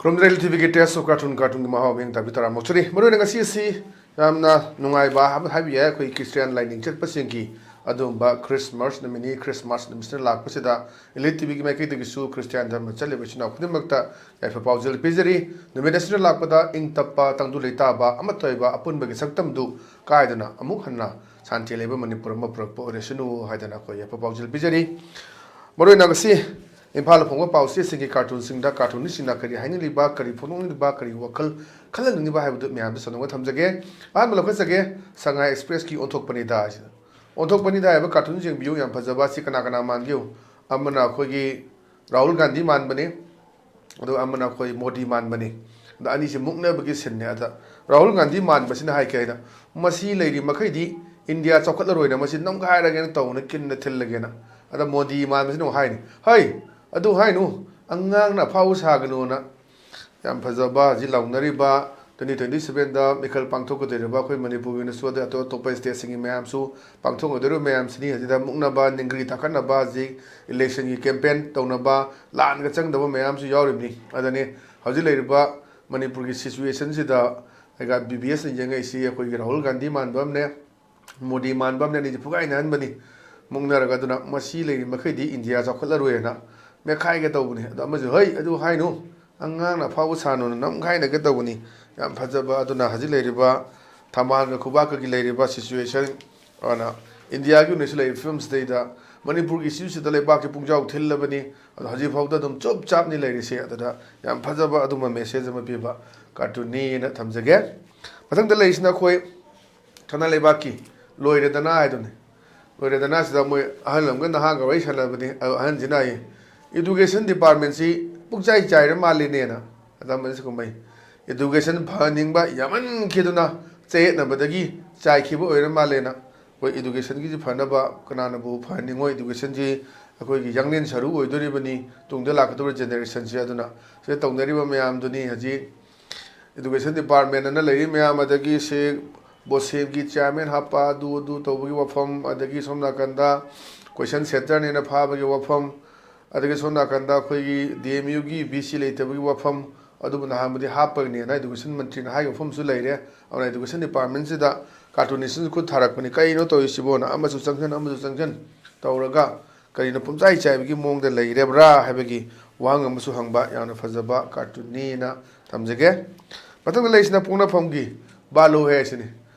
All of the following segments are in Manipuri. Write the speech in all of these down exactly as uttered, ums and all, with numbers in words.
ꯄꯨꯔꯝꯗ꯭ꯔꯦ ꯏꯂꯤꯠ ꯇꯤꯚꯤꯒꯤ Tales of Cartoon, cartoonꯒꯤ ꯃꯍꯥꯎ ꯑꯃ ꯇꯥꯕꯤ ꯇꯔꯥꯃꯨꯛ ꯆꯨꯔꯤ꯫ ꯃꯔꯨꯑꯣꯏꯅ ꯉꯁꯤ ꯑꯁꯤ ꯌꯥꯝꯅ ꯅꯨꯡꯉꯥꯏꯕ ꯍꯥꯏꯕ ꯍꯥꯏꯕ ꯌꯥꯏ, ꯑꯩꯈꯣꯏ ꯈ꯭ꯔꯤꯁꯇꯤꯌꯥꯟ ꯂꯥꯏꯅꯤꯡ ꯆꯠꯄꯁꯤꯡꯒꯤ ꯑꯗꯨꯒꯨꯝꯕ ꯈ꯭ꯔꯤꯁꯃꯥꯁ ꯅꯨꯃꯤꯠꯅꯤ꯫ ꯈ꯭ꯔꯤꯁꯃꯥꯁ ꯅꯨꯃꯤꯠꯁꯤꯅ ꯂꯥꯛꯄꯁꯤꯗ ꯏꯂꯤꯠ ꯇꯤꯚꯤꯒꯤ ꯃꯥꯏꯀꯩꯗꯒꯤꯁꯨ ꯈ꯭ꯔꯤꯁꯇꯤꯌꯥꯟ ꯙꯔꯃ ꯆꯠꯂꯤꯕ ꯏꯆꯤꯟ ꯏꯅꯥꯎ ꯈꯨꯗꯤꯡꯃꯛꯇ ꯌꯥꯏꯐ ꯄꯥꯎꯖꯦꯜ ꯄꯤꯖꯔꯤ꯫ ꯅꯨꯃꯤꯠ ꯑꯁꯤꯅ ꯂꯥꯛꯄꯗ ꯏꯪ ꯇꯞꯄ, ꯇꯪꯗꯨ ꯂꯩꯇꯥꯕ, ꯑꯃꯠꯇ ꯑꯣꯏꯕ ꯑꯄꯨꯟꯕꯒꯤ ꯁꯛꯇꯝꯗꯨ ꯀꯥꯏꯗꯅ ꯑꯃꯨꯛ ꯍꯟꯅ ꯁꯥꯟꯇꯤ ꯂꯩꯕ ꯃꯅꯤꯄꯨꯔ ꯑꯃ ꯄꯨꯔꯛꯄ ꯑꯣꯏꯔꯁꯅꯨ ꯍꯥꯏꯗꯅ ꯑꯩꯈꯣꯏ ꯌꯥꯏꯐ ꯄꯥꯎꯖꯦꯜ ꯄꯤꯖꯔꯤ꯫ ꯃꯔꯨꯑꯣꯏꯅ ꯉꯁꯤ ꯏꯝꯐꯥꯜꯗ ꯐꯣꯡꯕ ꯄꯥꯎꯆꯦꯁꯤꯡꯒꯤ ꯀꯥꯔꯇꯨꯟꯁꯤꯡꯗ ꯀꯥꯔꯇꯨꯟꯅꯤꯁꯤꯡꯅ ꯀꯔꯤ ꯍꯥꯏꯅꯤꯡꯂꯤꯕ, ꯀꯔꯤ ꯐꯣꯡꯗꯣꯛꯅꯤꯡꯂꯤꯕ, ꯀꯔꯤ ꯋꯥꯈꯜ ꯈꯜꯍꯟꯅꯤꯡꯂꯤꯕ ꯍꯥꯏꯕꯗꯨ ꯃꯌꯥꯝꯗ ꯁꯟꯗꯣꯛꯅ ꯊꯝꯖꯒꯦ꯫ ꯑꯍꯥꯟꯕ ꯂꯧꯈꯠꯆꯒꯦ, ꯁꯉꯥꯏ ꯑꯦꯛꯁꯄ꯭ꯔꯦꯁꯀꯤ ꯑꯣꯟꯊꯣꯛꯄꯅꯤꯗ ꯍꯥꯏꯁꯤꯗ꯫ ꯑꯣꯟꯊꯣꯛꯄꯅꯤꯗ ꯍꯥꯏꯕ ꯀꯥꯔꯇꯨꯟꯁꯤ ꯌꯦꯡꯕꯤꯌꯨ, ꯌꯥꯝ ꯐꯖꯕ꯫ ꯑꯁꯤ ꯀꯅꯥ ꯀꯅꯥ ꯃꯥꯟꯒꯦ? ꯑꯃꯅ ꯑꯩꯈꯣꯏꯒꯤ ꯔꯥꯍꯨꯜ ꯒꯥꯟꯙꯤ ꯃꯥꯟꯕꯅꯤ, ꯑꯗꯨꯒ ꯑꯃꯅ ꯑꯩꯈꯣꯏ ꯃꯣꯗꯤ ꯃꯥꯟꯕꯅꯤ꯫ ꯑꯗ ꯑꯅꯤꯁꯤ ꯃꯨꯛꯅꯕꯒꯤ ꯁꯤꯟꯅꯦ꯫ ꯑꯗ ꯔꯥꯍꯨꯜ ꯒꯥꯟꯙꯤ ꯃꯥꯟꯕꯁꯤꯅ ꯍꯥꯏ ꯀꯩ ꯍꯥꯏꯅ, "ꯃꯁꯤ ꯂꯩꯔꯤ ꯃꯈꯩꯗꯤ ꯏꯟꯗꯤꯌꯥ ꯆꯥꯎꯈꯠꯂꯔꯣꯏꯅ, ꯃꯁꯤ ꯅꯝꯈꯥꯏꯔꯒꯦꯅ ꯇꯧꯅ ꯀꯤꯟꯅ ꯊꯤꯜꯂꯒꯦꯅ"꯫ ꯑꯗ ꯃꯣꯗꯤ ꯃꯥꯟꯕꯁꯤꯅ ꯑꯃꯨꯛ ꯍꯥꯏꯅꯤ, "ꯍꯩ, ꯑꯗꯨ ꯍꯥꯏꯅꯨ, ꯑꯉꯥꯡꯅ ꯑꯐꯥꯎꯕ ꯁꯥꯒꯅꯨꯅ"꯫ ꯌꯥꯝ ꯐꯖꯕ ꯍꯧꯖꯤꯛ ꯂꯥꯎꯅꯔꯤꯕ twenty twenty sevenꯗ ꯃꯤꯈꯜ ꯄꯥꯡꯊꯣꯛꯀꯗꯧꯔꯤꯕ ꯑꯩꯈꯣꯏ ꯃꯅꯤꯄꯨꯔꯒꯤ ꯑꯣꯏꯅꯁꯨ, ꯑꯗꯩ ꯑꯇꯣꯞ ꯑꯇꯣꯞꯄ stateꯁꯤꯡꯒꯤ ꯃꯌꯥꯝꯁꯨ ꯄꯥꯡꯊꯣꯛꯀꯗꯧꯔꯤꯕ ꯃꯌꯥꯝꯁꯤꯅꯤ꯫ ꯍꯧꯖꯤꯛꯇ ꯃꯨꯛꯅꯕ, ꯅꯤꯡꯒ꯭ꯔꯤ ꯇꯥꯈꯠꯅꯕ, ꯍꯧꯖꯤꯛ electionꯒꯤ campaign ꯇꯧꯅꯕ, ꯂꯥꯟꯒ ꯆꯪꯗꯕ ꯃꯌꯥꯝꯁꯨ ꯌꯥꯎꯔꯤꯕꯅꯤ꯫ ꯑꯗꯨꯅꯤ ꯍꯧꯖꯤꯛ ꯂꯩꯔꯤꯕ ꯃꯅꯤꯄꯨꯔꯒꯤ situationꯁꯤꯗ ꯑꯩꯒ ꯕꯤ ꯕꯤ ꯑꯦꯁꯅ ꯌꯦꯡꯉꯛꯏꯁꯤ ꯑꯩꯈꯣꯏꯒꯤ ꯔꯥꯍꯨꯜ ꯒꯥꯟꯙꯤ ꯃꯥꯟꯕ ꯑꯃꯅꯦ, ꯃꯣꯗꯤ ꯃꯥꯟꯕ ꯑꯃꯅꯦ, ꯑꯅꯤꯁꯤ ꯐꯨꯒꯥꯏꯅꯍꯟꯕꯅꯤ ꯃꯨꯛꯅꯔꯒ꯫ ꯑꯗꯨꯅ ꯃꯁꯤ ꯂꯩꯔꯤ ꯃꯈꯩꯗꯤ ꯏꯟꯗꯤꯌꯥ ꯆꯥꯎꯈꯠꯂꯔꯣꯏꯅ ꯃꯦꯠꯈꯥꯏꯒꯦ ꯇꯧꯕꯅꯤ꯫ ꯑꯗꯣ ꯑꯃꯁꯨ, "ꯍꯩ, ꯑꯗꯨ ꯍꯥꯏꯅꯨ, ꯑꯉꯥꯡꯅ ꯑꯐꯥꯎꯕ ꯁꯥꯅꯨꯅ ꯅꯝꯈꯥꯏꯅꯒꯦ ꯇꯧꯕꯅꯤ"꯫ ꯌꯥꯝ ꯐꯖꯕ꯫ ꯑꯗꯨꯅ ꯍꯧꯖꯤꯛ ꯂꯩꯔꯤꯕ ꯊꯝꯕꯥꯜꯒ ꯈꯨꯕꯥꯛꯀꯒꯤ ꯂꯩꯔꯤꯕ situation, ꯑꯗꯨꯅ ꯏꯟꯗꯤꯌꯥꯒꯤ ꯑꯣꯏꯅꯁꯨ ꯂꯩꯔꯤꯕ ꯐꯤꯕꯝꯁꯤꯗꯩꯗ ꯃꯅꯤꯄꯨꯔꯒꯤ ꯏꯁꯨꯁꯤꯗ ꯂꯩꯕꯥꯛꯀꯤ ꯄꯨꯡꯖꯥꯎ ꯊꯤꯜꯂꯕꯅꯤ꯫ ꯑꯗꯣ ꯍꯧꯖꯤꯛꯐꯥꯎꯗ ꯑꯗꯨꯝ ꯆꯨꯞ ꯆꯥꯞꯅꯤ ꯂꯩꯔꯤꯁꯦ꯫ ꯑꯗꯨꯗ ꯌꯥꯝ ꯐꯖꯕ ꯑꯗꯨꯝꯕ message ꯑꯃ ꯄꯤꯕ ꯀꯥꯔꯇꯨꯟꯅꯤꯅ ꯊꯝꯖꯒꯦ꯫ ꯃꯊꯪꯗ ꯂꯩꯔꯤꯁꯤꯅ ꯑꯩꯈꯣꯏ ꯊꯥꯅ ꯂꯩꯕꯥꯛꯀꯤ ꯂꯣꯏꯔꯦꯗꯅ ꯍꯥꯏꯗꯨꯅꯤ꯫ ꯂꯣꯏꯔꯦꯗꯅ ꯁꯤꯗ ꯃꯣꯏ ꯑꯍꯜ ꯑꯃꯒ ꯅꯍꯥꯒ ꯋꯥꯔꯤ ꯁꯥꯟꯅꯕꯅꯤ꯫ ꯑꯗꯣ ꯑꯍꯟꯁꯤꯅ ꯍꯥꯏꯌꯦ, "Education departmentꯁꯤ ꯄꯨꯡꯆꯥꯏ ꯆꯥꯏꯔ ꯃꯥꯜꯂꯦꯅꯦꯅ"꯫ ꯑꯗ ꯑꯃꯅꯁꯨ ꯀꯨꯝꯍꯩ, "Education ꯐꯍꯟꯅꯤꯡꯕ ꯌꯥꯝꯃꯟꯈꯤꯗꯨꯅ ꯆꯌꯦꯠꯅꯕꯗꯒꯤ ꯆꯥꯏꯈꯤꯕ ꯑꯣꯏꯔ ꯃꯥꯜꯂꯦꯅ"꯫ ꯍꯣꯏ, educationꯒꯤꯁꯤ ꯐꯅꯕ ꯀꯅꯥꯅꯕꯨ ꯐꯍꯟꯅꯤꯡꯉꯣꯏ? Educationꯁꯤ ꯑꯩꯈꯣꯏꯒꯤ ꯌꯥꯡꯂꯦꯟ ꯁꯔꯨ ꯑꯣꯏꯗꯣꯔꯤꯕꯅꯤ ꯇꯨꯡꯗ ꯂꯥꯛꯀꯗꯧꯔꯤꯕ generationꯁꯤ꯫ ꯑꯗꯨꯅ ꯁꯤꯗ ꯇꯧꯅꯔꯤꯕ ꯃꯌꯥꯝꯗꯨꯅꯤ ꯍꯧꯖꯤꯛ education department ꯑꯅ ꯂꯩꯔꯤ ꯃꯌꯥꯝ, ꯑꯗꯒꯤ ꯁꯤ ꯕꯣꯁꯦꯝꯒꯤ chairman ꯍꯥꯞꯄ, ꯑꯗꯨ ꯑꯗꯨ ꯇꯧꯕꯒꯤ ꯋꯥꯐꯝ, ꯑꯗꯒꯤ ꯁꯣꯝ ꯅꯥꯀꯟꯗ question centerꯅꯦꯅ ꯐꯥꯕꯒꯤ ꯋꯥꯐꯝ, ꯑꯗꯒꯤ ꯁꯣꯝ ꯅꯥꯀꯟꯗ ꯑꯩꯈꯣꯏꯒꯤ D M Uꯒꯤ V C ꯂꯩꯇꯕꯒꯤ ꯋꯥꯐꯝ, ꯑꯗꯨꯕꯨ ꯅꯍꯥꯟꯕꯨꯗꯤ ꯍꯥꯞꯄꯒꯅꯦꯅ education ꯃꯟꯇ꯭ꯔꯤꯅ ꯍꯥꯏꯈꯤꯕ ꯃꯐꯝꯁꯨ ꯂꯩꯔꯦ꯫ ꯑꯗꯨꯅ education departmentꯁꯤꯗ cartoonistꯅ ꯈꯨꯠ ꯊꯥꯔꯛꯄꯅꯤ, "ꯀꯩꯅꯣ ꯇꯧꯔꯤꯁꯤꯕꯣꯅ?" ꯑꯃꯁꯨ ꯆꯪꯁꯤꯟ, ꯑꯃꯁꯨ ꯆꯪꯁꯤꯟ ꯇꯧꯔꯒ ꯀꯔꯤꯅꯣ ꯄꯨꯝꯆꯥꯏ ꯆꯥꯏꯕꯒꯤ ꯃꯑꯣꯡꯗ ꯂꯩꯔꯕ꯭ꯔꯥ ꯍꯥꯏꯕꯒꯤ ꯋꯥꯍꯪ ꯑꯃꯁꯨ ꯍꯪꯕ ꯌꯥꯝꯅ ꯐꯖꯕ cartoonꯅꯤꯅ ꯊꯝꯖꯒꯦ꯫ ꯃꯊꯪꯗ ꯂꯩꯔꯤꯁꯤꯅ ꯄꯣꯛꯅꯐꯝꯒꯤ ꯕꯥꯂꯣ ꯍꯥꯏꯁꯤꯅꯤ꯫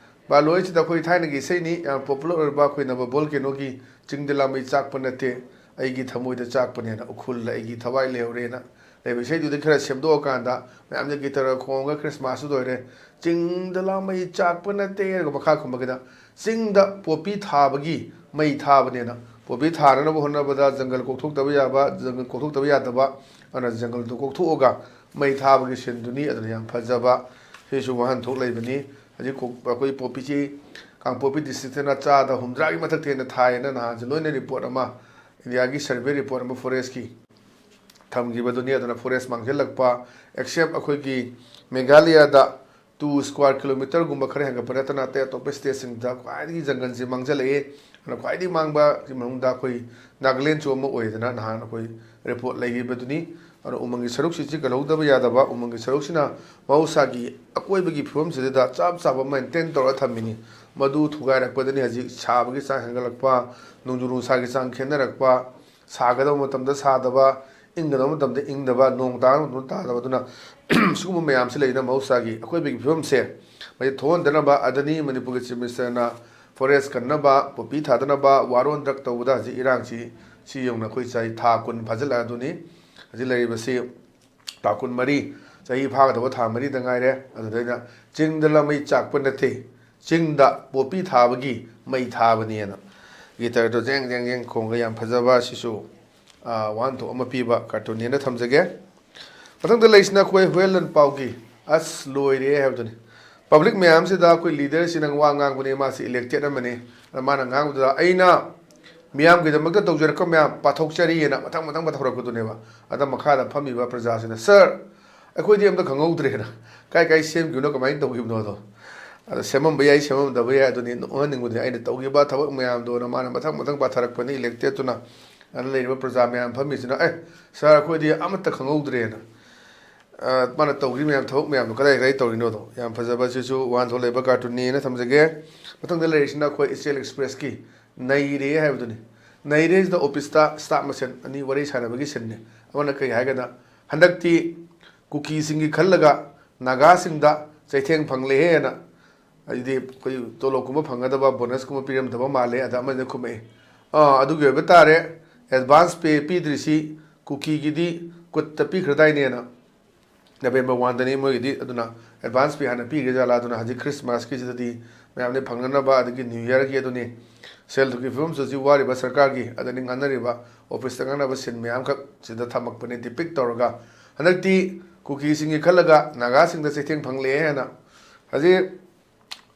ꯕꯥꯂꯣ ꯍꯥꯏꯁꯤꯗ ꯑꯩꯈꯣꯏ ꯊꯥꯏꯅꯒꯤ ꯏꯁꯩꯅꯤ, ꯌꯥꯝ popular ꯑꯣꯏꯔꯕ ꯑꯩꯈꯣꯏ ꯅꯕ volcanoꯒꯤ "ꯆꯤꯡꯗ ꯂꯥꯃꯩ ꯆꯥꯛꯄ ꯅꯠꯇꯦ, ꯑꯩꯒꯤ ꯊꯃꯣꯏꯗ ꯆꯥꯛꯄꯅꯦꯅ, ꯎꯈ꯭ꯔꯨꯜꯗ ꯑꯩꯒꯤ ꯊꯋꯥꯏ ꯂꯩꯍꯧꯔꯦꯅ" ꯂꯩꯕ ꯏꯁꯩꯗꯨꯗꯤ ꯈꯔ ꯁꯦꯝꯗꯣꯛꯑꯀꯥꯟꯗ ꯃꯌꯥꯝꯁꯦ guitar ꯈꯣꯡꯉꯒ Christmasꯁꯨ ꯂꯣꯏꯔꯦ, "ꯆꯤꯡꯗ ꯂꯥꯃꯩ ꯆꯥꯛꯄ ꯅꯠꯇꯦ" ꯍꯥꯏꯔꯒ ꯃꯈꯥ ꯀꯨꯝꯕꯒꯤꯗ "ꯆꯤꯡꯗ ꯄꯣꯄꯤ ꯊꯥꯕꯒꯤ ꯃꯩ ꯊꯥꯕꯅꯦꯅ", ꯄꯣꯄꯤ ꯊꯥꯅꯅꯕ ꯍꯣꯠꯅꯕꯗ ꯖꯪꯒꯜ ꯀꯣꯛꯊꯣꯛꯇꯕ ꯌꯥꯕ, ꯖꯪꯒꯜ ꯀꯣꯛꯊꯣꯛꯇꯕ ꯌꯥꯗꯕ, ꯑꯗꯨꯅ ꯖꯪꯒꯜꯗꯨ ꯀꯣꯛꯊꯣꯛꯑꯒ ꯃꯩ ꯊꯥꯕꯒꯤ sceneꯗꯨꯅꯤ꯫ ꯑꯗꯨꯅ ꯌꯥꯝ ꯐꯖꯕ, ꯁꯤꯁꯨ ꯋꯥꯍꯟꯊꯣꯛ ꯂꯩꯕꯅꯤ꯫ ꯍꯧꯖꯤꯛ ꯀꯣ-, ꯑꯩꯈꯣꯏ ꯄꯣꯄꯤꯁꯤ ꯀꯥꯡꯄꯣꯛꯄꯤ districtꯇꯅ ꯆꯥꯗ ꯍꯨꯝꯗ꯭ꯔꯥꯒꯤ ꯃꯊꯛꯇ ꯍꯦꯟꯅ ꯊꯥꯏꯌꯦꯅ ꯅꯍꯥꯟꯁꯦ ꯂꯣꯏꯅ report ꯑꯃ, Indiaꯒꯤ survey report ꯑꯃ forestꯀꯤ ꯊꯝꯈꯤꯕꯗꯨꯅꯤ꯫ ꯑꯗꯨꯅ forest ꯃꯥꯡꯁꯤꯜꯂꯛꯄ, except ꯑꯩꯈꯣꯏꯒꯤ ꯃꯦꯘꯥꯂꯌꯥꯗ two square kilometreꯒꯨꯝꯕ ꯈꯔ ꯍꯦꯟꯒꯠꯄ ꯅꯠꯇꯅ ꯑꯇꯩ ꯑꯇꯣꯞꯄ stateꯁꯤꯡꯗ ꯈ꯭ꯋꯥꯏꯗꯒꯤ ꯖꯪꯒꯜꯁꯤ ꯃꯥꯡꯖꯜꯂꯛꯑꯦ꯫ ꯑꯗꯨꯅ ꯈ꯭ꯋꯥꯏꯗꯒꯤ ꯃꯥꯡꯕꯒꯤ ꯃꯅꯨꯡꯗ ꯑꯩꯈꯣꯏ ꯅꯥꯒꯥꯂꯦꯟꯁꯨ ꯑꯃ ꯑꯣꯏꯗꯅ ꯅꯍꯥꯟ ꯑꯩꯈꯣꯏ report ꯂꯩꯈꯤꯕꯗꯨꯅꯤ꯫ ꯑꯗꯨꯅ ꯎꯃꯪꯒꯤ ꯁꯔꯨꯛꯁꯤ ꯀꯜꯍꯧꯗꯕ ꯌꯥꯗꯕ, ꯎꯃꯪꯒꯤ ꯁꯔꯨꯛꯁꯤꯅ ꯃꯍꯧꯁꯥꯒꯤ ꯑꯀꯣꯏꯕꯒꯤ ꯐꯤꯕꯝꯁꯤꯗ ꯆꯞ ꯆꯥꯕ maintain ꯇꯧꯔꯒ ꯊꯝꯃꯤꯅꯤ꯫ ꯃꯗꯨ ꯊꯨꯒꯥꯏꯔꯛꯄꯗꯅꯤ ꯍꯧꯖꯤꯛ ꯁꯥꯕꯒꯤ ꯆꯥꯡ ꯍꯦꯟꯒꯠꯂꯛꯄ, ꯅꯣꯡꯖꯨ ꯅꯨꯡꯁꯥꯒꯤ ꯆꯥꯡ ꯈꯦꯠꯅꯔꯛꯄ, ꯁꯥꯒꯗꯕ ꯃꯇꯝꯗ ꯁꯥꯗꯕ, ꯏꯪꯒꯗꯕ ꯃꯇꯝꯗ ꯏꯪꯗꯕ, ꯅꯣꯡ ꯇꯥꯒꯗꯕ ꯃꯇꯝꯗ ꯇꯥꯗꯕ꯫ ꯑꯗꯨꯅ ꯁꯤꯒꯨꯝꯕ ꯃꯌꯥꯝꯁꯤ ꯂꯩꯅ ꯃꯍꯧꯁꯥꯒꯤ ꯑꯀꯣꯏꯕꯒꯤ ꯐꯤꯕꯝꯁꯦ ꯃꯁꯤ ꯊꯣꯛꯍꯟꯗꯅꯕ ꯑꯗꯅꯤ ꯃꯅꯤꯄꯨꯔꯒꯤ Chief Ministerꯅ forest ꯀꯟꯅꯕ, ꯄꯣꯄꯤ ꯊꯥꯗꯅꯕ war on drug ꯇꯧꯕꯗ ꯍꯧꯖꯤꯛ ꯏꯔꯥꯡꯁꯤ, ꯁꯤ ꯌꯧꯅ ꯑꯩꯈꯣꯏ ꯆꯍꯤ ꯊꯥ ꯀꯨꯟ ꯐꯥꯖꯤꯜꯂꯛꯑꯗꯨꯅꯤ꯫ ꯍꯧꯖꯤꯛ ꯂꯩꯔꯤꯕꯁꯤ ꯊꯥ ꯀꯨꯟꯃꯔꯤ, ꯆꯍꯤ ꯐꯥꯒꯗꯕ ꯊꯥ ꯃꯔꯤꯗ ꯉꯥꯏꯔꯦ꯫ ꯑꯗꯨꯗ ꯑꯩꯅ "ꯆꯤꯡꯗ ꯂꯥꯃꯩ ꯆꯥꯛꯄ ꯅꯠꯇꯦ, ꯆꯤꯡꯗ ꯄꯣꯄꯤ ꯊꯥꯕꯒꯤ ꯃꯩ ꯊꯥꯕꯅꯦꯅ" guitarꯗꯣ ꯖꯦꯡ ꯖꯦꯡ ꯖꯦꯡ ꯈꯣꯡꯒ ꯌꯥꯝ ꯐꯖꯕ, ꯁꯤꯁꯨ, ꯑꯥ, ꯋꯥꯍꯟꯊꯣꯛ ꯑꯃ ꯄꯤꯕ cartoonꯅꯦꯅ ꯊꯝꯖꯒꯦ꯫ ꯃꯊꯪꯗ ꯂꯩꯁꯤꯅ ꯑꯩꯈꯣꯏ ꯍꯨꯌꯦꯟ ꯂꯟꯄꯥꯎꯒꯤ "ꯑꯁ ꯂꯣꯏꯔꯦ" ꯍꯥꯏꯕꯗꯨꯅꯤ꯫ Public ꯃꯌꯥꯝꯁꯤꯗ ꯑꯩꯈꯣꯏ leaderꯁꯤꯅ ꯋꯥ ꯉꯥꯡꯕꯅꯦ, ꯃꯥꯁꯤ elected ꯑꯃꯅꯤ꯫ ꯑꯗ ꯃꯥꯅ ꯉꯥꯡꯕꯗꯨꯗ ꯑꯩꯅ ꯃꯤꯌꯥꯝꯒꯤꯗꯃꯛꯇ ꯇꯧꯖꯔꯛꯄ ꯃꯌꯥꯝ ꯄꯥꯊꯣꯛꯆꯔꯤꯑꯅ ꯃꯊꯪ ꯃꯊꯪ ꯄꯥꯊꯣꯔꯛꯄꯗꯨꯅꯦꯕ꯫ ꯑꯗ ꯃꯈꯥꯗ ꯐꯝꯃꯤꯕ ꯄ꯭ꯔꯖꯥꯁꯤꯅ, "Sir, ꯑꯩꯈꯣꯏꯗꯤ ꯑꯝꯇ ꯈꯪꯍꯧꯗ꯭ꯔꯦꯅ, ꯀꯥꯏ ꯀꯥꯏ ꯁꯦꯝꯈꯤꯕꯅꯣ, ꯀꯃꯥꯏꯅ ꯇꯧꯈꯤꯕꯅꯣꯗꯣ?" ꯑꯗ ꯁꯦꯝꯃꯝꯕ ꯌꯥꯏ, ꯁꯦꯝꯃꯝꯗꯕ ꯌꯥꯏ, ꯑꯗꯨꯅꯤ ꯅꯣꯛꯍꯟꯅꯤꯡꯕꯗꯤ ꯑꯩꯅ ꯇꯧꯈꯤꯕ ꯊꯕꯛ ꯃꯌꯥꯝꯗꯣꯅ ꯃꯥꯅ ꯃꯊꯪ ꯃꯊꯪ ꯄꯥꯊꯔꯛꯄꯅꯤ꯫ Electedꯇꯨꯅ ꯑꯗ ꯂꯩꯔꯤꯕ ꯄ꯭ꯔꯖꯥ ꯃꯌꯥꯝ ꯐꯝꯃꯤꯁꯤꯅ, "ꯑꯦ, sir, ꯑꯩꯈꯣꯏꯗꯤ ꯑꯃꯠꯇ ꯈꯪꯍꯧꯗ꯭ꯔꯦꯅ, ꯃꯥꯅ ꯇꯧꯔꯤ ꯃꯌꯥꯝ, ꯊꯕꯛ ꯃꯌꯥꯝꯗꯣ ꯀꯗꯥꯏ ꯀꯗꯥꯏ ꯇꯧꯔꯤꯅꯣꯗꯣ꯫ ꯌꯥꯝ ꯐꯖꯕ, ꯁꯤꯁꯨ ꯋꯥꯍꯟꯊꯣꯛ ꯂꯩꯕ ꯀꯥꯔꯇꯨꯟꯅꯦꯅ ꯊꯝꯖꯒꯦ꯫ ꯃꯊꯪꯗ ꯂꯩꯔꯤꯁꯤꯅ ꯑꯩꯈꯣꯏ ꯏꯆꯦꯜ ꯑꯦꯛꯁꯄ꯭ꯔꯦꯁꯀꯤ ꯅꯩꯔꯦ ꯍꯥꯏꯕꯗꯨꯅꯤ꯫ ꯅꯩꯔꯦꯁꯤꯗ ꯑꯣꯐꯤꯁꯇ ꯁ꯭ꯇꯥꯐ ꯃꯁꯦꯟ ꯑꯅꯤ ꯋꯥꯔꯤ ꯁꯥꯟꯅꯕꯒꯤ ꯁꯤꯟꯅꯤ꯫ ꯑꯃꯅ ꯀꯔꯤ ꯍꯥꯏꯒꯅ, "ꯍꯟꯗꯛꯇꯤ ꯀꯨꯀꯤꯁꯤꯡꯒꯤ ꯈꯜꯂꯒ ꯅꯥꯒꯥꯁꯤꯡꯗ ꯆꯩꯊꯦꯡ ꯐꯪꯂꯦꯍꯦꯅ, ꯍꯥꯏꯗꯤ ꯑꯩꯈꯣꯏ ꯇꯣꯂꯣꯞꯀꯨꯝꯕ ꯐꯪꯒꯗꯕ, ꯕꯣꯅꯁꯀꯨꯝꯕ ꯄꯤꯔꯝꯗꯕ ꯃꯥꯜꯂꯦ" ꯑꯗ ꯑꯃꯅ ꯈꯨꯝꯃꯛꯏ, "ꯑꯥ, ꯑꯗꯨꯒꯤ ꯑꯣꯏꯕ ꯇꯥꯔꯦ, ꯑꯦꯗꯚꯥꯟꯁ ꯄꯦ ꯄꯤꯗ꯭ꯔꯤꯁꯤ ꯀꯨꯀꯤꯒꯤꯗꯤ ꯀꯨꯠꯇ ꯄꯤꯈ꯭ꯔꯗꯥꯏꯅꯦꯅ"꯫ ꯅꯕꯦꯝꯕꯔ ꯋꯥꯟꯗꯅꯤ ꯃꯣꯏꯒꯤꯗꯤ꯫ ꯑꯗꯨꯅ ꯑꯦꯗꯚꯥꯟꯁ ꯄꯦ ꯍꯥꯟꯅ ꯄꯤꯈ꯭ꯔꯦ ꯖꯥꯠꯂꯥ? ꯑꯗꯨꯅ ꯍꯧꯖꯤꯛ ꯈ꯭ꯔꯤꯁꯃꯥꯁꯀꯤꯁꯤꯗꯗꯤ ꯃꯌꯥꯝꯗꯤ ꯐꯪꯅꯅꯕ, ꯑꯗꯒꯤ ꯅ꯭ꯌꯨ ꯌꯔꯒꯤ, ꯑꯗꯨꯅꯤ꯫ ꯁꯦꯜ ꯊꯨꯝꯒꯤ ꯐꯤꯕꯝꯁꯨ ꯍꯧꯖꯤꯛ ꯋꯥꯔꯤꯕ ꯁꯔꯀꯥꯔꯒꯤ, ꯑꯗꯅꯤ ꯉꯥꯡꯅꯔꯤꯕ ꯑꯣꯐꯤꯁꯇ ꯉꯥꯡꯅꯕ ꯁꯤꯟ ꯃꯌꯥꯝꯈꯛ ꯁꯤꯗ ꯊꯝꯃꯛꯄꯅꯦ, ꯗꯤꯄꯤꯛ ꯇꯧꯔꯒ꯫ ꯍꯟꯗꯛꯇꯤ ꯀꯨꯀꯤꯁꯤꯡꯒꯤ ꯈꯜꯂꯒ ꯅꯥꯒꯥꯁꯤꯡꯗ ꯆꯩꯊꯦꯡ ꯐꯪꯂꯛꯑꯦ ꯍꯥꯏꯅ ꯍꯧꯖꯤꯛ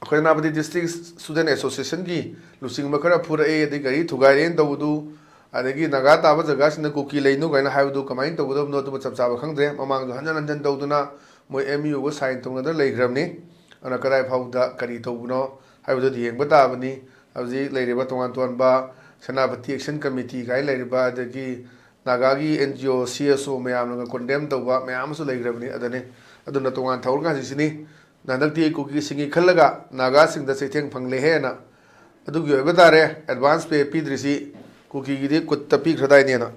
ꯑꯩꯈꯣꯏ ꯁꯦꯅꯥꯄꯇꯤ ꯗꯤꯁꯇ꯭ꯔꯤꯛ ꯁ꯭ꯇꯨꯗꯦꯟ ꯑꯦꯁꯣꯁꯤꯌꯦꯁꯟꯒꯤ ꯂꯨꯆꯤꯡꯕ ꯈꯔ ꯐꯨꯔꯛꯑꯦ, ꯑꯗꯩ ꯒꯥꯔꯤ ꯊꯨꯒꯥꯏꯔꯦꯅ ꯇꯧꯕꯗꯨ, ꯑꯗꯒꯤ ꯅꯥꯒꯥ ꯇꯥꯕ ꯖꯒꯥꯁꯤꯡꯗ ꯀꯨꯀꯤ ꯂꯩꯅꯨ ꯀꯥꯏꯅ ꯍꯥꯏꯕꯗꯨ ꯀꯃꯥꯏꯅ ꯇꯧꯒꯗꯕꯅꯣ, ꯑꯗꯨꯃ ꯆꯞ ꯆꯥꯕ ꯈꯪꯗ꯭ꯔꯦ꯫ ꯃꯃꯥꯡꯗ ꯍꯟꯖꯟ ꯍꯟꯖꯟ ꯇꯧꯗꯨꯅ ꯃꯣꯏ ꯑꯦꯝ ꯌꯨ ꯁꯥꯏꯟ ꯇꯧꯅꯗꯅ ꯂꯩꯈ꯭ꯔꯕꯅꯤ꯫ ꯑꯗꯨꯅ ꯀꯗꯥꯏ ꯐꯥꯎꯕꯗ ꯀꯔꯤ ꯇꯧꯕꯅꯣ ꯍꯥꯏꯕꯗꯨꯗꯤ ꯌꯦꯡꯕ ꯇꯥꯕꯅꯤ꯫ ꯍꯧꯖꯤꯛ ꯂꯩꯔꯤꯕ ꯇꯣꯉꯥꯟ ꯇꯣꯉꯥꯟꯕ ꯁꯦꯅꯥꯄꯇꯤ ꯑꯦꯛꯁꯟ ꯀꯃꯤꯇꯤ ꯀꯥꯏꯅ ꯂꯩꯔꯤꯕ, ꯑꯗꯒꯤ ꯅꯥꯒꯥꯒꯤ and G O, C S ꯑꯣ ꯃꯌꯥꯝꯅꯒ ꯀꯣꯟꯗꯦꯝ ꯇꯧꯕ ꯃꯌꯥꯝ ꯑꯃꯁꯨ ꯂꯩꯈ꯭ꯔꯕꯅꯤ꯫ ꯑꯗꯨꯅꯤ, ꯑꯗꯨꯅ ꯇꯣꯉꯥꯟ ꯊꯧꯔꯛꯀꯥꯟꯁꯤꯁꯤꯅꯤ꯫ ꯍꯟꯗꯛꯇꯤ ꯀꯨꯀꯤꯁꯤꯡꯒꯤ ꯈꯜꯂꯒ ꯅꯥꯒꯥꯁꯤꯡꯗ ꯆꯩꯊꯦꯡ ꯐꯪꯂꯦꯍꯦꯅ꯫ ꯑꯗꯨꯒꯤ ꯑꯣꯏꯕ ꯇꯥꯔꯦ, ꯑꯦꯗꯚꯥꯟꯁ ꯄꯦ ꯄꯤꯗ꯭ꯔꯤꯁꯤ ꯀꯨꯀꯤꯒꯤꯗꯤ ꯀꯨꯠꯇ ꯄꯤꯈ꯭ꯔꯗꯥꯏꯅꯦꯅ꯫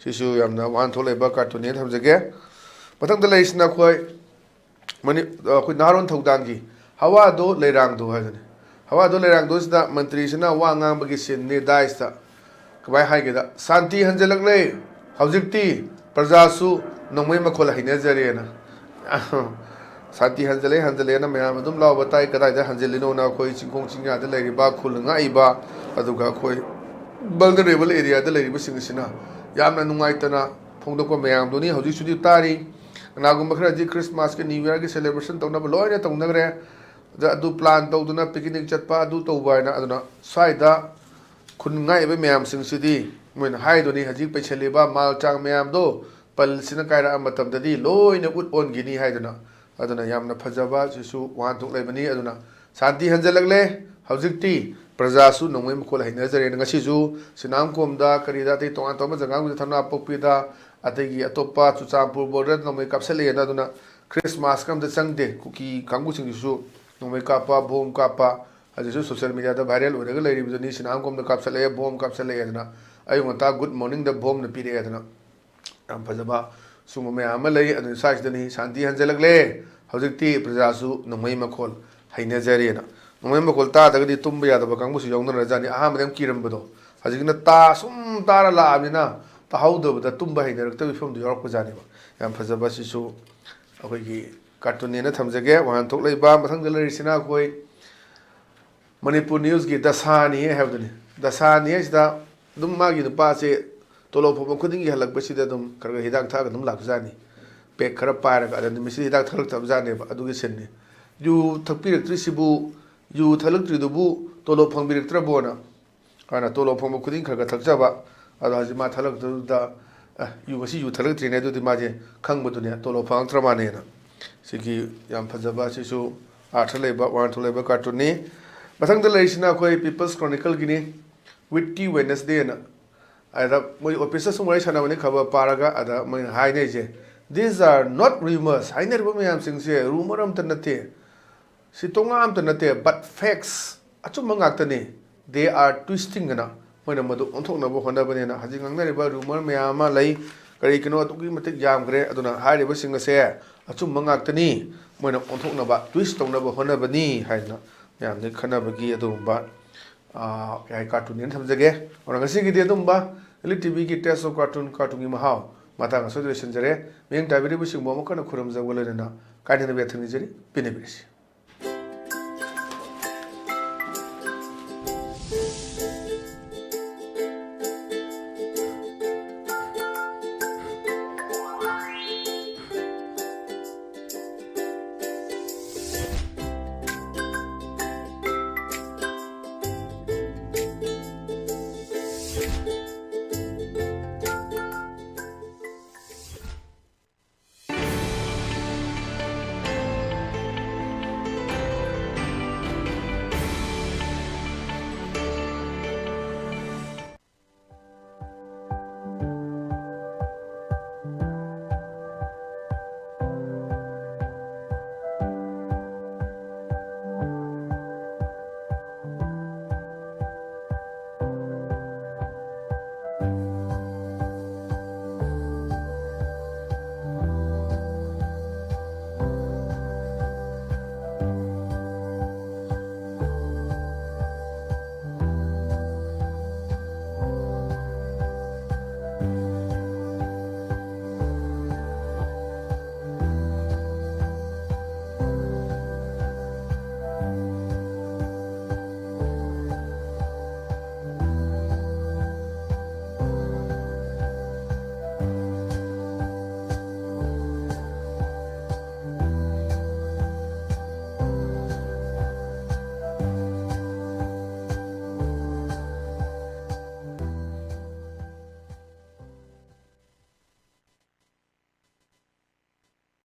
ꯁꯤꯁꯨ ꯌꯥꯝꯅ ꯋꯥꯍꯟꯊꯣꯛ ꯂꯩꯕ ꯀꯥꯔꯇꯨꯟꯅꯦꯅ ꯊꯝꯖꯒꯦ꯫ ꯃꯊꯪꯗ ꯂꯩꯔꯤꯁꯤꯅ ꯑꯩꯈꯣꯏ ꯃꯅꯤ-, ꯑꯩꯈꯣꯏ ꯅꯍꯥꯔꯣꯜ ꯊꯧꯗꯥꯡꯒꯤ "ꯍꯋꯥꯗꯣ ꯂꯩꯔꯥꯡꯗꯣ" ꯍꯥꯏꯗꯨꯅꯤ꯫ "ꯍꯋꯥꯗꯣ ꯂꯩꯔꯥꯡꯗꯣꯁꯤꯗ" ꯃꯟꯇ꯭ꯔꯤꯁꯤꯅ ꯋꯥ ꯉꯥꯡꯕꯒꯤ ꯁꯤꯟꯅꯤ ꯗꯥꯏꯁꯇ꯫ ꯀꯃꯥꯏ ꯍꯥꯏꯒꯦꯗ, "ꯁꯥꯟꯇꯤ ꯍꯟꯖꯤꯜꯂꯛꯂꯦ, ꯍꯧꯖꯤꯛꯇꯤ ꯄ꯭ꯔꯖꯥꯁꯨ ꯅꯣꯡꯃꯩ ꯃꯈꯣꯜ ꯍꯩꯅꯖꯔꯦꯅ"꯫ ꯁꯥꯟꯇꯤ ꯍꯟꯖꯤꯜꯂꯦ, ꯍꯟꯖꯤꯜꯂꯦꯅ ꯃꯌꯥꯝ ꯑꯗꯨꯝ ꯂꯥꯎꯕ ꯇꯥꯏ꯫ ꯀꯗꯥꯏꯗ ꯍꯟꯖꯤꯜꯂꯤꯅꯣꯅ ꯑꯩꯈꯣꯏ ꯆꯤꯡꯈꯣꯡ ꯆꯤꯡꯌꯥꯗ ꯂꯩꯔꯤꯕ, ꯈꯨꯜ ꯉꯥꯛꯏꯕ, ꯑꯗꯨꯒ ꯑꯩꯈꯣꯏ ꯚꯜꯅꯔꯦꯕꯜ ꯑꯦꯔꯤꯌꯥꯗ ꯂꯩꯔꯤꯕꯁꯤꯡ ꯑꯁꯤꯅ ꯌꯥꯝꯅ ꯅꯨꯡꯉꯥꯏꯇꯅ ꯐꯣꯡꯗꯣꯛꯄ ꯃꯌꯥꯝꯗꯨꯅꯤ꯫ ꯍꯧꯖꯤꯛꯁꯨꯗꯤ ꯇꯥꯔꯤ꯫ ꯀꯅꯥꯒꯨꯝꯕ ꯈꯔꯗꯤ ꯈ꯭ꯔꯤꯁꯃꯥꯁꯀꯤ, ꯅ꯭ꯌꯨ ꯌꯔꯒꯤ ꯁꯦꯂꯦꯕ꯭ꯔꯦꯁꯟ ꯇꯧꯅꯕ ꯂꯣꯏꯅ ꯇꯧꯅꯈ꯭ꯔꯦ꯫ ꯑꯗ ꯑꯗꯨ ꯄ꯭ꯂꯥꯟ ꯇꯧꯗꯨꯅ, ꯄꯤꯛꯅꯤꯛ ꯆꯠꯄ, ꯑꯗꯨ ꯇꯧꯕ ꯍꯥꯏꯅ꯫ ꯑꯗꯨꯅ ꯁ꯭ꯋꯥꯏꯗ ꯈꯨꯟ ꯉꯥꯛꯏꯕ ꯃꯌꯥꯝꯁꯤꯡꯁꯤꯗꯤ ꯃꯣꯏꯅ ꯍꯥꯏꯗꯨꯅꯤ, ꯍꯧꯖꯤꯛ ꯄꯩꯁꯜꯂꯤꯕ ꯃꯥꯜ ꯆꯥꯡ ꯃꯌꯥꯝꯗꯣ ꯄꯜꯁꯤꯅ ꯀꯥꯏꯔꯛꯑ ꯃꯇꯝꯗꯗꯤ ꯂꯣꯏꯅ ꯎꯠ ꯑꯣꯟꯈꯤꯅꯤ ꯍꯥꯏꯗꯨꯅ꯫ ꯑꯗꯨꯅ ꯌꯥꯝꯅ ꯐꯖꯕ ꯁꯤꯁꯨ ꯋꯥꯍꯟꯊꯣꯛ ꯂꯩꯕꯅꯤ꯫ ꯑꯗꯨꯅ ꯁꯥꯟꯇꯤ ꯍꯟꯖꯜꯂꯛꯂꯦ, ꯍꯧꯖꯤꯛꯇꯤ ꯄ꯭ꯔꯖꯥꯁꯨ ꯅꯣꯡꯃꯩ ꯃꯈꯣꯜ ꯍꯩꯅꯖꯔꯦꯅ꯫ ꯉꯁꯤꯁꯨ ꯁꯤꯅꯥꯝꯈꯣꯝꯗ, ꯀꯔꯤꯗ, ꯑꯇꯩ ꯇꯣꯉꯥꯟ ꯇꯣꯉꯥꯟꯕ ꯖꯒꯥ ꯈꯨꯗꯤꯡꯗ, ꯊꯝꯅꯥꯄꯣꯛꯄꯤꯗ, ꯑꯗꯒꯤ ꯑꯇꯣꯞꯄ ꯆꯨꯔꯆꯥꯟꯄꯨꯔ ꯕꯣꯔꯗꯔꯗ ꯅꯣꯡꯃꯩ ꯀꯥꯞꯁꯤꯜꯂꯛꯑꯦꯅ ꯑꯗꯨꯅ ꯈ꯭ꯔꯤꯁꯃꯥꯁꯀ ꯑꯝꯇ ꯆꯪꯗꯦ꯫ ꯀꯨꯀꯤ ꯀꯥꯡꯕꯨꯁꯤꯡꯁꯤꯁꯨ ꯅꯣꯡꯃꯩ ꯀꯥꯞꯄ, ꯕꯣꯝ ꯀꯥꯞꯄ, ꯍꯧꯖꯤꯛꯁꯨ ꯁꯣꯁꯤꯌꯦꯜ ꯃꯤꯗꯤꯌꯥꯗ ꯚꯥꯏꯔꯦꯜ ꯑꯣꯏꯔꯒ ꯂꯩꯔꯤꯕꯗꯨꯅꯤ꯫ ꯁꯤꯅꯥꯝ ꯀꯣꯝꯗ ꯀꯥꯞꯁꯤꯜꯂꯛꯑꯦ, ꯕꯣꯝ ꯀꯥꯞꯁꯤꯜꯂꯛꯑꯦ ꯑꯗꯨꯅ, ꯑꯌꯨꯛ ꯉꯟꯇꯥ ꯒꯨꯗ ꯃꯣꯔꯅꯤꯡꯗ ꯕꯣꯝꯅ ꯄꯤꯔꯛꯑꯦ ꯑꯗꯨꯅ꯫ ꯌꯥꯝ ꯐꯖꯕ ꯁꯤꯒꯨꯝꯕ ꯃꯌꯥꯝ ꯑꯃ ꯂꯩ꯫ ꯑꯗꯨꯅ ꯁ꯭ꯋꯥꯏꯁꯤꯗꯅꯤ ꯁꯥꯟꯇꯤ ꯍꯟꯖꯤꯜꯂꯛꯂꯦ꯫ ꯍꯧꯖꯤꯛꯇꯤ ꯄ꯭ꯔꯖꯥꯁꯨ ꯅꯣꯡꯃꯩ ꯃꯈꯣꯜ ꯍꯩꯅꯖꯔꯦꯅ꯫ ꯅꯣꯡꯃꯩ ꯃꯈꯣꯜ ꯇꯥꯗ꯭ꯔꯒꯗꯤ ꯇꯨꯝꯕ ꯌꯥꯗꯕ ꯀꯥꯡꯕꯨꯁꯨ ꯌꯥꯎꯅꯔꯖꯥꯠꯅꯤ꯫ ꯑꯍꯥꯟꯕꯗ ꯌꯥꯝ ꯀꯤꯔꯝꯕꯗꯣ, ꯍꯧꯖꯤꯛꯅ ꯇꯥ ꯁꯨꯝ ꯇꯥꯔ ꯂꯥꯛꯑꯕꯅꯤꯅ ꯇꯥꯍꯧꯗꯕꯗ ꯇꯨꯝꯕ ꯍꯩꯅꯔꯛꯇꯕꯒꯤ ꯐꯤꯕꯝꯗꯨ ꯌꯥꯎꯔꯛꯄꯖꯥꯠꯅꯦꯕ꯫ ꯌꯥꯝ ꯐꯖꯕ ꯁꯤꯁꯨ ꯑꯩꯈꯣꯏꯒꯤ ꯀꯥꯔꯇꯨꯟꯅꯦꯅ ꯊꯝꯖꯒꯦ꯫ ꯋꯥꯍꯟꯊꯣꯛ ꯂꯩꯕ꯫ ꯃꯊꯪꯗ ꯂꯩꯔꯤꯁꯤꯅ ꯑꯩꯈꯣꯏ ꯃꯅꯤꯄꯨꯔ ꯅ꯭ꯌꯨꯁꯀꯤ ꯗꯁꯥꯅꯤ ꯍꯥꯏꯕꯗꯨꯅꯤ꯫ ꯗꯁꯥꯅꯤ ꯍꯥꯏꯁꯤꯗ ꯑꯗꯨꯝ ꯃꯥꯒꯤ ꯅꯨꯄꯥꯁꯦ ꯇꯣꯂꯣꯞ ꯐꯪꯕ ꯈꯨꯗꯤꯡꯒꯤ ꯍꯜꯂꯛꯄꯁꯤꯗ ꯑꯗꯨꯝ ꯈꯔ ꯈꯔ ꯍꯤꯗꯥꯛ ꯊꯛꯑꯒ ꯑꯗꯨꯝ ꯂꯥꯛꯄꯖꯥꯠꯅꯤ꯫ ꯄꯦꯛ ꯈꯔ ꯄꯥꯏꯔꯒ, ꯑꯗ ꯅꯨꯃꯤꯠꯁꯤꯗ ꯍꯤꯗꯥꯛ ꯊꯛꯂꯛꯇꯕꯖꯥꯠꯅꯦꯕ꯫ ꯑꯗꯨꯒꯤ ꯁꯤꯟꯅꯤ꯫ "ꯌꯨ ꯊꯛꯄꯤꯔꯛꯇ꯭ꯔꯤꯁꯤꯕꯨ, ꯌꯨ ꯊꯛꯂꯛꯇ꯭ꯔꯤꯗꯨꯕꯨ ꯇꯣꯂꯣꯞ ꯐꯪꯕꯤꯔꯛꯇ꯭ꯔꯕꯣꯅ?" ꯃꯥꯅ ꯇꯣꯂꯣꯞ ꯐꯪꯕ ꯈꯨꯗꯤꯡ ꯈꯔ ꯈꯔ ꯊꯛꯆꯕ꯫ ꯑꯗꯣ ꯍꯧꯖꯤꯛ ꯃꯥ ꯊꯛꯂꯛꯇꯕꯗꯨꯗ, "ꯑꯦ, ꯌꯨ, ꯉꯁꯤ ꯌꯨ ꯊꯛꯂꯛꯇ꯭ꯔꯤꯅꯦ", ꯑꯗꯨꯗꯤ ꯃꯥꯁꯦ ꯈꯪꯕꯗꯨꯅꯦ, ꯇꯣꯂꯣꯞ ꯐꯪꯂꯛꯇ꯭ꯔ ꯃꯥꯅꯦꯅ꯫ ꯁꯤꯒꯤ ꯌꯥꯝ ꯐꯖꯕ, ꯁꯤꯁꯨ ꯑꯥꯔꯊ ꯂꯩꯕ, ꯋꯥꯍꯟꯊꯣꯛ ꯂꯩꯕ ꯀꯥꯔꯇꯨꯟꯅꯤ꯫ ꯃꯊꯪꯗ ꯂꯩꯔꯤꯁꯤꯅ ꯑꯩꯈꯣꯏ ꯄꯤꯄꯜꯁ ꯀ꯭ꯔꯣꯅꯤꯀꯜꯒꯤꯅꯤ, ꯋꯤꯠꯇꯤ ꯋꯦꯅꯁꯗꯦꯅ꯫ ꯑꯗ ꯃꯣꯏ ꯑꯣꯐꯤꯁꯇ ꯁꯨꯝ ꯋꯥꯔꯤ ꯁꯥꯟꯅꯕꯅꯤ, ꯈꯕꯔ ꯄꯥꯔꯒ, ꯑꯗ ꯃꯣꯏꯅ ꯍꯥꯏꯅꯔꯤꯁꯦ, "These are not rumors", ꯍꯥꯏꯅꯔꯤꯕ ꯃꯌꯥꯝꯁꯤꯡꯁꯦ ꯔꯨꯃꯔ ꯑꯝꯇ ꯅꯠꯇꯦ, ꯁꯤ ꯇꯣꯉꯥꯟ ꯑꯝꯇ ꯅꯠꯇꯦ, but facts, ꯑꯆꯨꯝꯕ ꯉꯥꯛꯇꯅꯤ꯫ "They are twisting" ꯑꯅ ꯃꯣꯏꯅ ꯃꯗꯨ ꯑꯣꯟꯊꯣꯛꯅꯕ ꯍꯣꯠꯅꯕꯅꯦꯅ ꯍꯧꯖꯤꯛ ꯉꯥꯡꯅꯔꯤꯕ ꯔꯨꯃꯔ ꯃꯌꯥꯝ ꯑꯃ ꯂꯩ꯫ ꯀꯔꯤꯒꯤꯅꯣ ꯑꯗꯨꯛꯀꯤ ꯃꯇꯤꯛ ꯌꯥꯝꯈ꯭ꯔꯦ꯫ ꯑꯗꯨꯅ ꯍꯥꯏꯔꯤꯕꯁꯤꯡ ꯑꯁꯦ ꯑꯆꯨꯝꯕ ꯉꯥꯛꯇꯅꯤ, ꯃꯣꯏꯅ ꯑꯣꯟꯊꯣꯛꯅꯕ, ꯇ꯭ꯋꯤꯁ ꯇꯧꯅꯕ ꯍꯣꯠꯅꯕꯅꯤ ꯍꯥꯏꯗꯅ ꯃꯌꯥꯝꯗ ꯈꯟꯅꯕꯒꯤ ꯑꯗꯨꯒꯨꯝꯕ, ꯑꯥ, ꯀꯩ ꯍꯥꯏ, ꯀꯥꯔꯇꯨꯟꯅꯦꯅ ꯊꯝꯖꯒꯦ꯫ ꯑꯗꯨꯅ ꯉꯁꯤꯒꯤꯗꯤ ꯑꯗꯨꯝꯕ ꯏꯂꯤꯠ ꯇꯤꯚꯤꯒꯤ Taste of Cartoon, ꯀꯥꯔꯇꯨꯟꯒꯤ ꯃꯍꯥꯎ ꯃꯇꯥꯡ ꯑꯁꯤꯗ ꯂꯣꯏꯁꯤꯟꯖꯔꯦ꯫ ꯃꯤꯠꯌꯦꯡ ꯇꯥꯕꯤꯔꯤꯕꯁꯤꯡꯕꯨ ꯑꯃꯨꯛ ꯍꯟꯅ ꯈꯨꯔꯨꯝꯖꯕꯒ ꯂꯣꯏꯅꯅ ꯀꯥꯏꯅꯅꯕ ꯌꯥꯊꯪ ꯅꯤꯖꯔꯤ꯫ ꯄꯦꯟꯅꯕꯤꯔꯁꯤ꯫